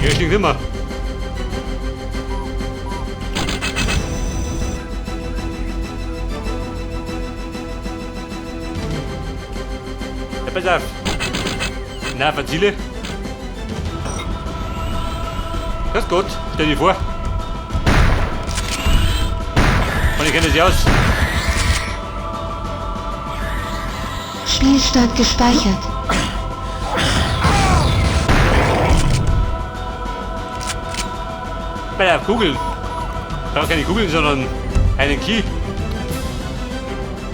Ja, stinkt immer. Ja, pass auf. Na, Verziele. Grüß Gott, stell dich vor. Und ich kenne sie aus. Spielstand gespeichert. Bei der Kugeln. Ich brauche keine Kugeln, sondern einen Key.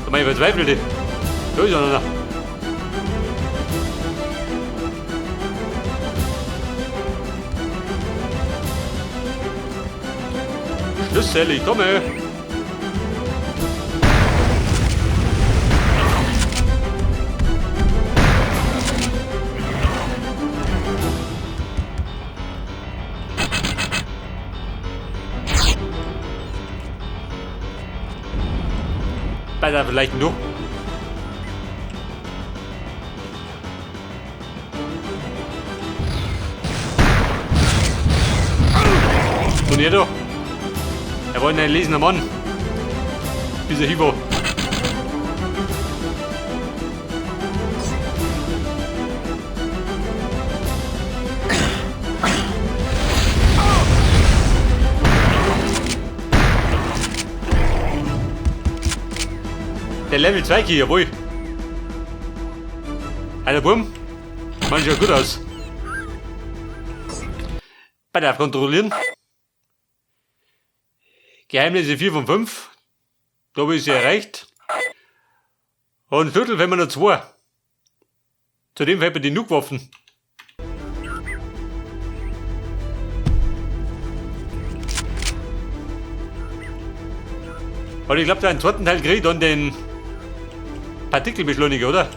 Da bin ich verzweifelt. Da ist einer. Schlüssel, ich komme. Bei der vielleicht nur. Und ihr da? Er war ein lesener Mann. Dieser Hibo. Der Level 2 Key, jawohl. Alter Burm, man schaut gut aus. Bei der kontrollieren. Geheimnisse 4 von 5. Da habe ich sie erreicht. Und Viertel, wenn wir noch 2. Zudem fällt mir die Nuke-Waffen. Und ich glaube, da einen zweiten Teil kriege ich dann den Partikelbeschleuniger, oder?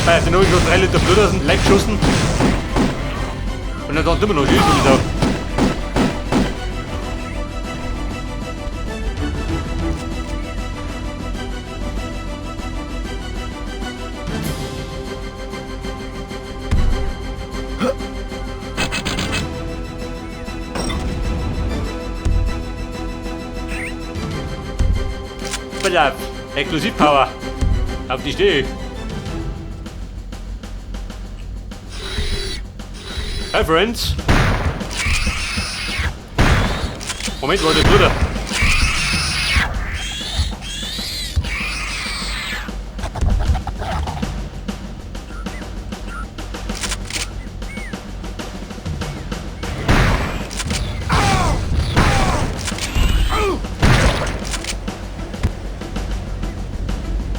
Bei den habe ich schon 3 Liter Blut aus dem Leib geschossen. Und dann immer noch schießen wieder. Pass auf, Explosivpower. Auf die stehe ich. Hi Friends. Moment, wo ist der Bruder?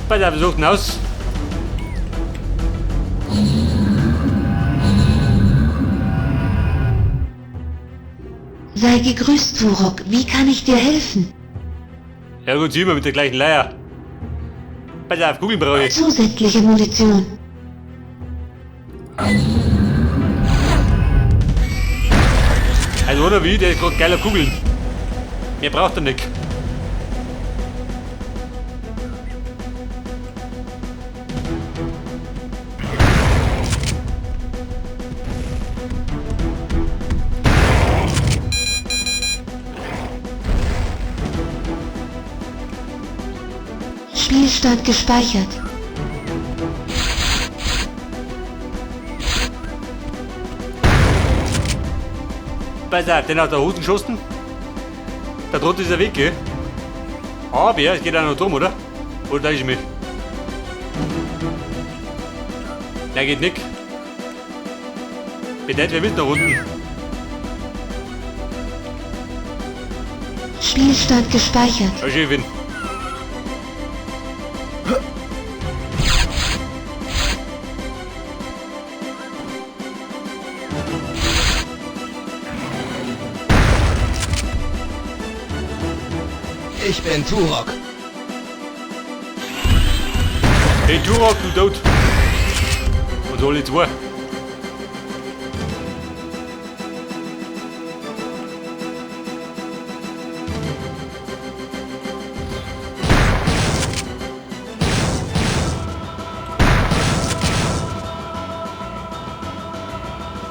Bei der besuchten Haus. Sei gegrüßt, Turok. Wie kann ich dir helfen? Ja gut, immer mit der gleichen Leier. Pass auf, Kugeln brauche ich. Zusätzliche Munition. Also oder wie, der ist gerade geiler Kugeln. Mehr braucht er nicht. Spielstand gespeichert. Pass auf, den hat der Hosen geschossen. Da drunter ist der Weg, gell? Aber es geht auch noch drum, oder? Oder täusche ich mich? Nein, geht nicht. Bedeutet, wir müssen nach unten. Spielstand gespeichert. Ja, schön. Ich bin Turok. Hey Turok, du tot! Und alle zwei.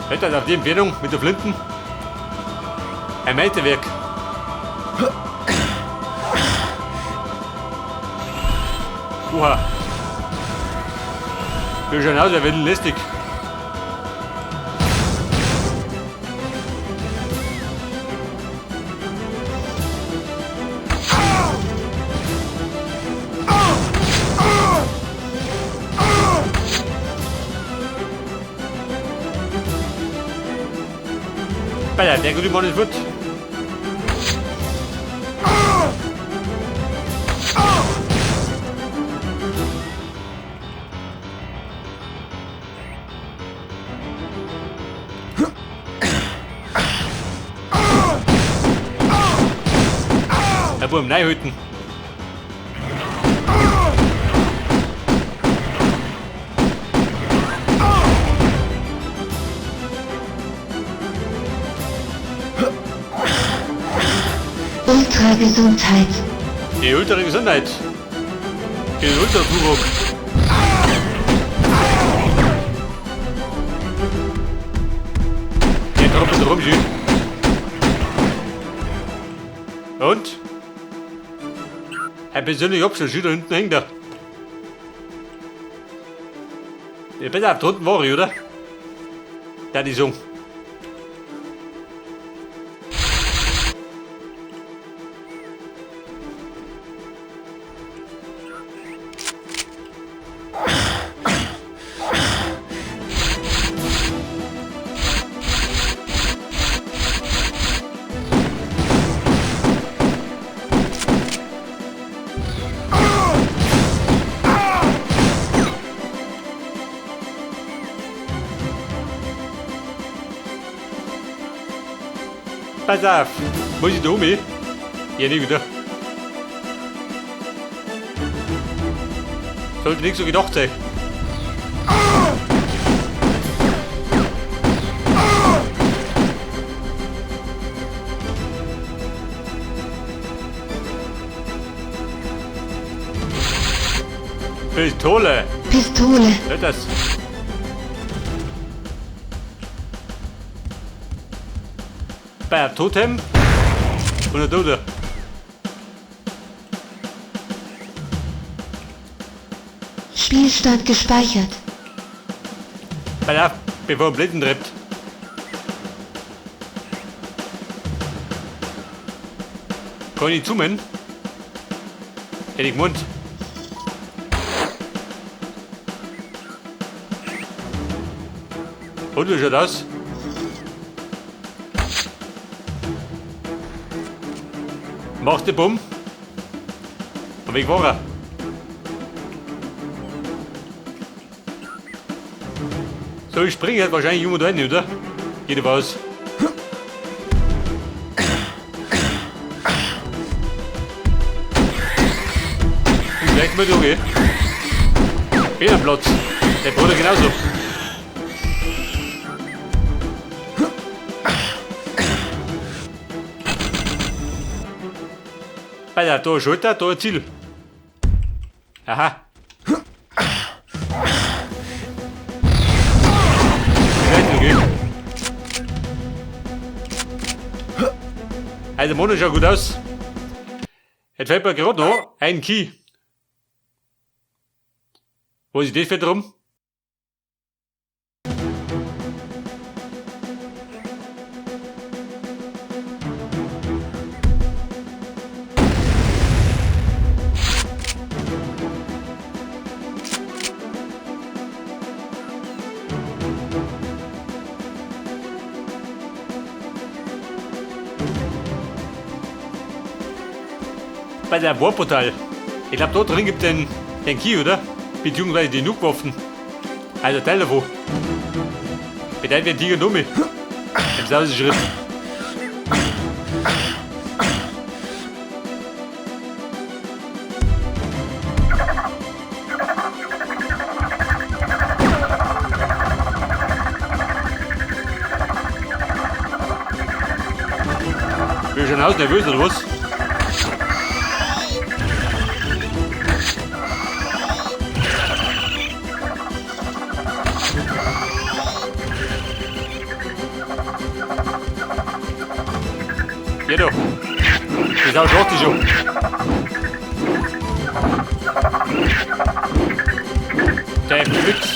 Hätte auf die Entfernung mit der Flinten ein Meisterwerk. Oha. Wir schauen aus, er wird lästig. Bei der gute Mann ist wird. Herr Burm, nein, Ultra Gesundheit. Die Ultra Gesundheit. Die Ultra Turok. Der tropft rum, schön. Und? Ein persönlicher Abschluss, da hinten hängt er. Ja, besser auf da unten war ich, oder? Da die Song. Pass auf, muss ich da um? Ja, nie wieder. Sollte nicht so gedacht sein. Pistole. Pistole. Hört das? Bei einem Totem und der Tote. Spielstand gespeichert. Pass auf, bevor er Blinden trifft. Kann ich zoomen? Hätte ich gemeint. Und wie schaut aus? Macht die Bumm. Und weg war er. So, ich springe halt wahrscheinlich irgendwo da hin, oder? Geht aber aus. Und gleich mal durch, Bin am Platz. Der Bruder genauso. Alter, da Schulter, da Ziel. Aha. Also, Mono schaut gut aus. Jetzt fällt mir gerade noch ein Key. Wo ist das für drum? Bei der Warportal. Ich glaube, da drin gibt es den Key, oder? Beziehungsweise die Nukewaffen. Also Teil davon. Bedeutet wir Tiger Dummi. Im Schritt. sind aus nervös oder was? Geh doch. Die Sau schlaft schon. Der Fix.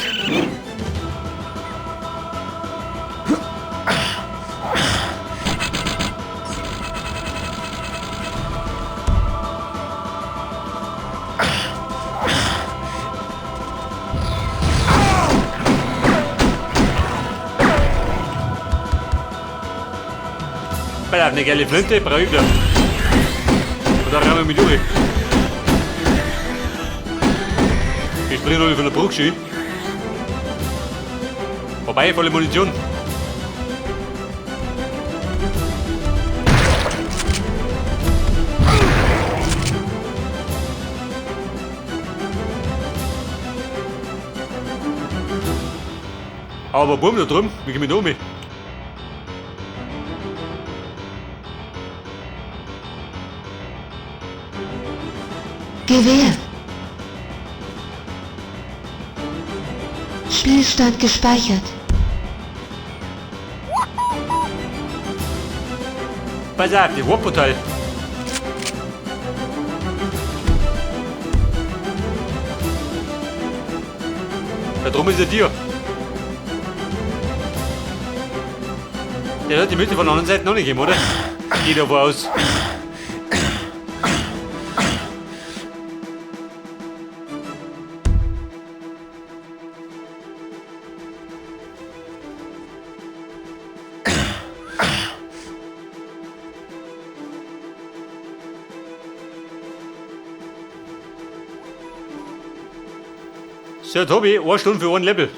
Bei eine geile Flinte, brauche ich wieder. Und da rammen wir mich durch. Ich springe noch von der Brücke schön. Vorbei, volle Munition. Aber Buben da drüben, wie komme ich da mit? Gewehr. Spielstand gespeichert. Pass auf, die Warportal. Da drum ist ein Tier. Der hat die Mitte von der anderen Seite noch nicht gegeben, oder? Geht davon aus. So, Tobi, eine Stunde für ein Level.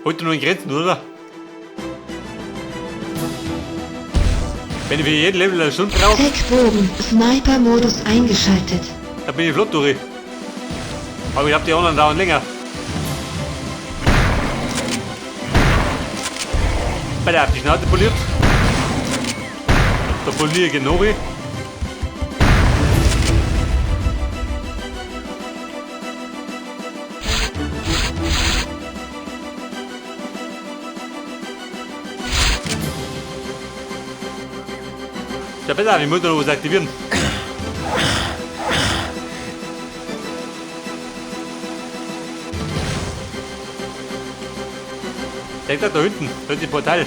Heute noch in Grenzen, oder? Wenn ich für jeden Level eine Stunde brauche. Tech-Bogen, Sniper-Modus eingeschaltet. Da bin ich flott durch. Aber ich hab die anderen dauern länger. Bei der hab die Schnauze poliert. Da poliere ich genau. Ja, besser, ich muss noch was aktivieren. Denk da hinten, da ist die Portal.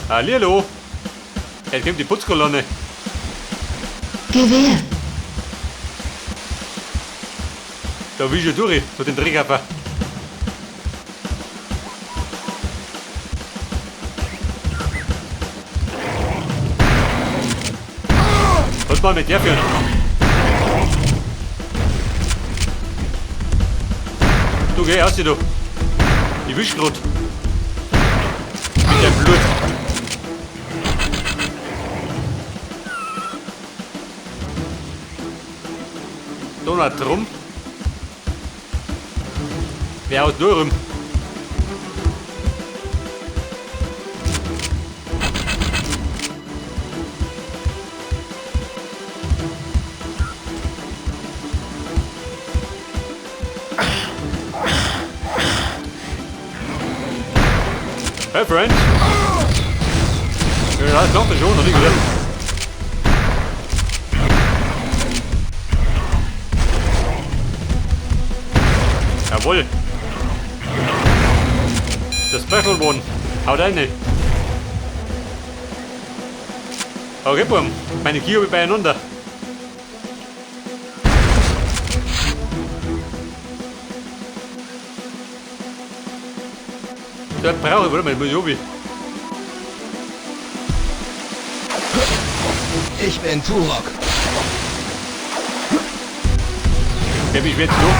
Hallihallo. Jetzt kommt die Putzkolonne. Gewehr. Da will ich schon durch, mit dem Drehkörper. Was mal mit der führen? Du geh aus, du. Ich wisch grad. Mit deinem Blut. Donald Trump. Wer haut nur rum? Hey friend! Ja, das macht er schon, noch nicht, oder? Jawohl! Das Special One! Haut rein! Okay, Buben, meine Kier hab ich beieinander. Das brauche ich, warte mal, ich muss runter. Ich bin Turok. Wer mich jetzt noch?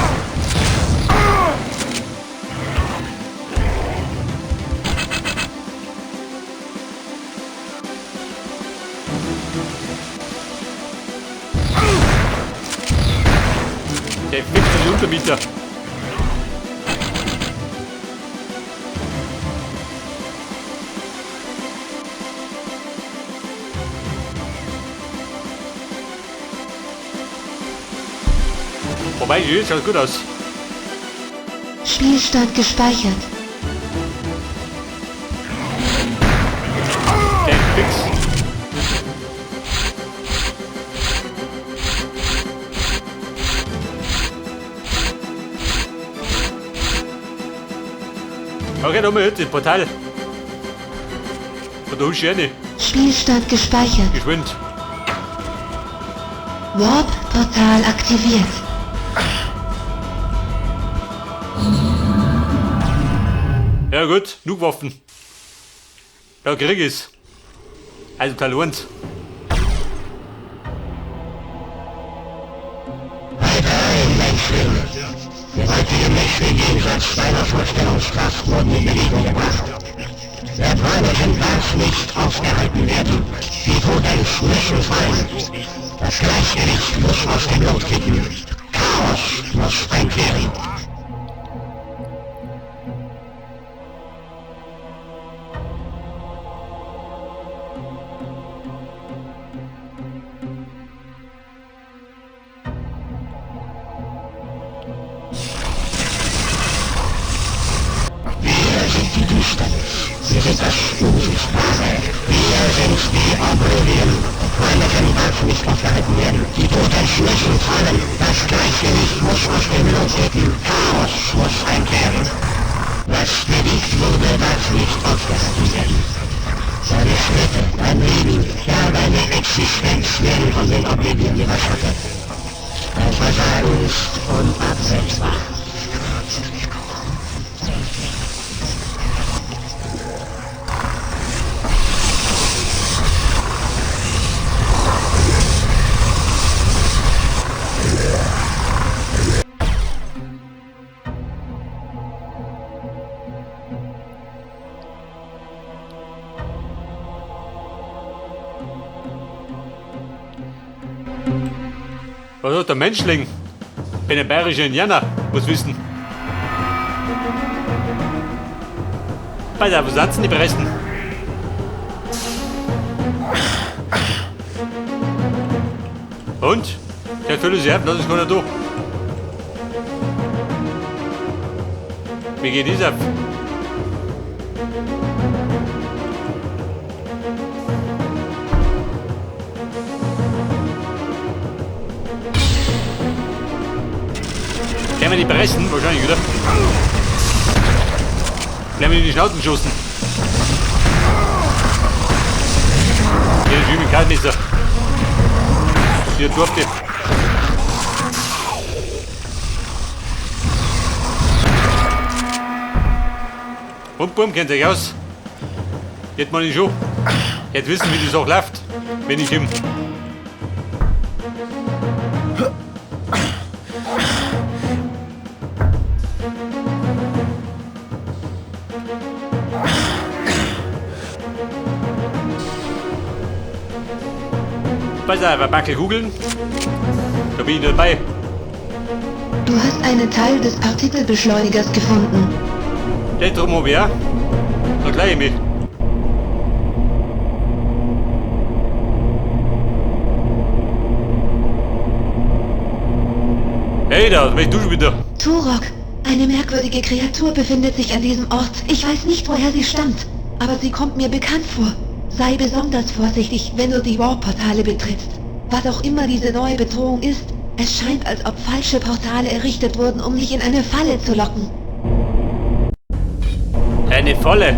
Der fixt die Untermieter. Wobei, die schaut gut aus. Spielstand gespeichert. Der fix. Okay, da haben wir jetzt das Portal. Und da husch ich rein. Spielstand gespeichert. Geschwind. Warp-Portal aktiviert. Ja gut, Nukwaffen. Da krieg ich's. Also Teil 1. Gewaltige Mächte jenseits deiner Vorstellungskraft wurden in Bewegung gebracht. Der Primeagen darf nicht aufgehalten werden. Die Potenz müssen fallen. Das Gleichgewicht muss aus dem Lot kippen. Chaos muss einkehren. Wir sind die Düsternis. Wir sind das Unsichtbare. Wir sind die Oblivion. Primeagen darf nicht aufgehalten werden. Die Potenz müssen fallen. Das Gleichgewicht muss aus dem Lot kippen. Chaos muss einkehren. Was bewegt wurde, darf nicht aufgehalten werden. Deine Schritte, dein Leben, ja deine Existenz werden von den Oblivion überschattet. Dein Versagen ist unabwendbar. Was hat der Menschling? Bin ein bayerischer Indianer, muss wissen. Pass auf, wo sind denn die Pressen? Und? Der Fülle sich ab, lass uns keiner durch. Wie geht das ab? Können wir die pressen? Wahrscheinlich, oder? Können wir in die Schnauzen geschossen. Hier ist mit Kaltmesser. Hier durfte. Und Bum, kennt sich aus. Jetzt mal ich schon. Jetzt wissen, wie das auch läuft, wenn ich im. Pass auf, ein Backel googeln. Da bin ich dabei. Du hast einen Teil des Partikelbeschleunigers gefunden. Der drum hab ich auch. Da gleich mit. Hey da, was du schon wieder? Turok, eine merkwürdige Kreatur befindet sich an diesem Ort. Ich weiß nicht, woher sie stammt, aber sie kommt mir bekannt vor. Sei besonders vorsichtig, wenn du die Warp-Portale betrittst. Was auch immer diese neue Bedrohung ist, es scheint, als ob falsche Portale errichtet wurden, um dich in eine Falle zu locken. Eine Falle?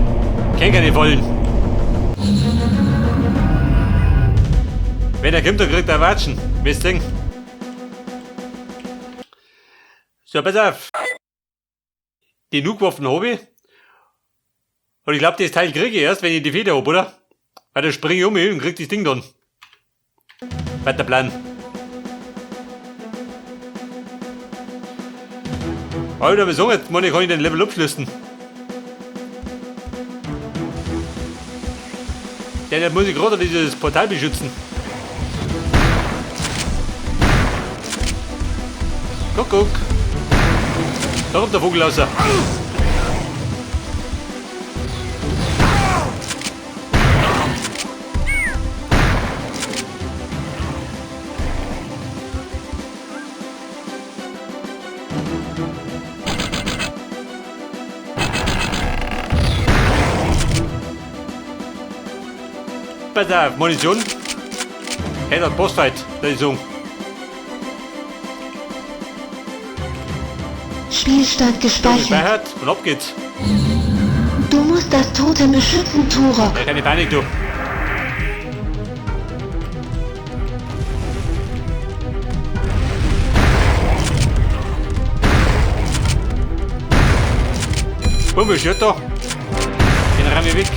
Kenn keine Fallen. Wenn er kommt, dann kriegt er Watschen. Wisst ihr? So, pass auf. Die Nukwaffen hab ich. Und ich glaub, das Teil krieg ich erst, wenn ich die Feder hab, oder? Weil da spring ich um und krieg das Ding dann. Weiter Plan. Alter, wieso jetzt? Mann, ich kann ich den Level abschließen. Denn jetzt muss ich gerade dieses Portal beschützen. Guck, guck. Da kommt der Vogel raus. Pass auf, Munition. Hey, das Bossfight, das ist so. Spielstand gespeichert. Gespeichert und ab geht's. Du musst das Totem beschützen, Turok. Ja, keine Panik, du. Bumm, ist da. Den räum ich weg.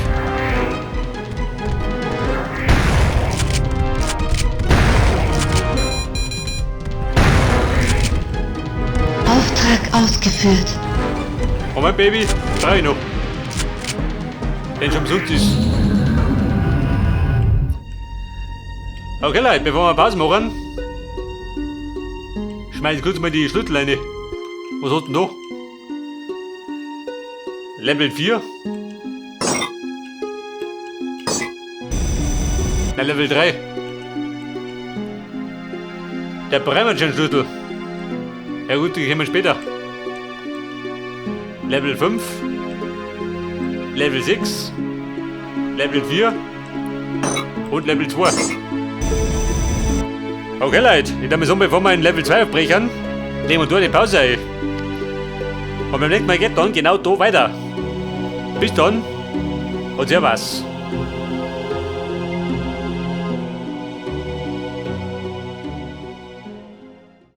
Auftrag ausgeführt. Moment, Baby. Brauch ich noch. Wenn schon umsonst ist. Okay, Leute, bevor wir Pause machen, schmeiß ich kurz mal die Schlüssel rein. Was hat denn da? Level 4? Na, Level 3. Der Bremerschen-Schlüssel. Ja gut, die kommen später. Level 5. Level 6. Level 4. Und Level 2. Okay, Leute, ich darf sagen, bevor wir in Level 2 aufbrechen, nehmen wir da eine Pause ein. Und beim nächsten Mal geht dann genau da weiter. Bis dann und servus.